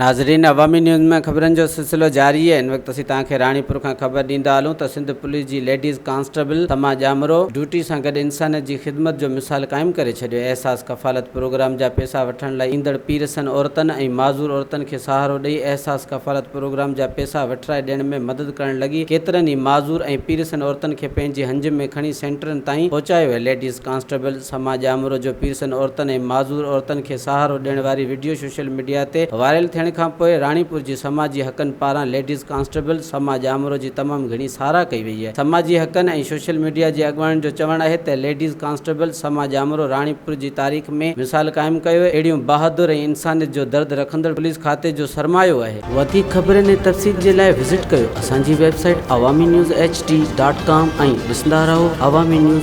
ناظرين عوامي نيوز ۾ خبرن جو سلسلو جاري آهي هن وقت اسين توهان کي راڻيپور کان خبر ڏيندا هلون ته سنڌ پوليس جي ladies constable Sama Jamro duty سان گڏ انسانيت جي خدمت جو مثال قائم ڪري ڇڏيو احساس ڪفالت پروگرام جا پيسا وٺڻ لاء ايندڙ پيرسن عورتن ۽ معذور عورتن کي سهارو ڏئي احساس ڪفالت پروگرام جا پيسا وٺرائي ڏيڻ ۾ مدد ڪرڻ لڳي ڪيترن ئي معذور ۽ پيرسن عورتن کي پنهنجي هنج ۾ کڻي سينٽرن تائين پهچايو ليڊيز ڪانسٽيبل سما ڄامرو جو پيرسن عورتن ۽ معذور عورتن کي سهارو ڏيڻ واري وڊيو سوشل ميڊيا تي وائرل ٿيڻ کانپوء راڻيپور جي سماجي حقن پاران ليڊيز ڪانسٽيبل سما ڄامرو جي تمام گهڻي ساراهه ڪئي وئي آهي. سماجي حقن ۽ سوشل ميڊيا جي اڳواڻن جو چوڻ آهي ته ليڊيز ڪانسٽيبل سما ڄامرو راڻيپور جي تاريخ ۾ مثال قائم ڪيو، اهڙيون بهادر ۽ انسانيت جو درد رکندڙ پوليس کاتي جو سرمايو آهي. وڌيڪ خبرن ۽ تفصيل جي لاء وزٽ ڪيو اسان جي website Awami news H D dot com ۽ ڏسندا رهو عوامي نيوز.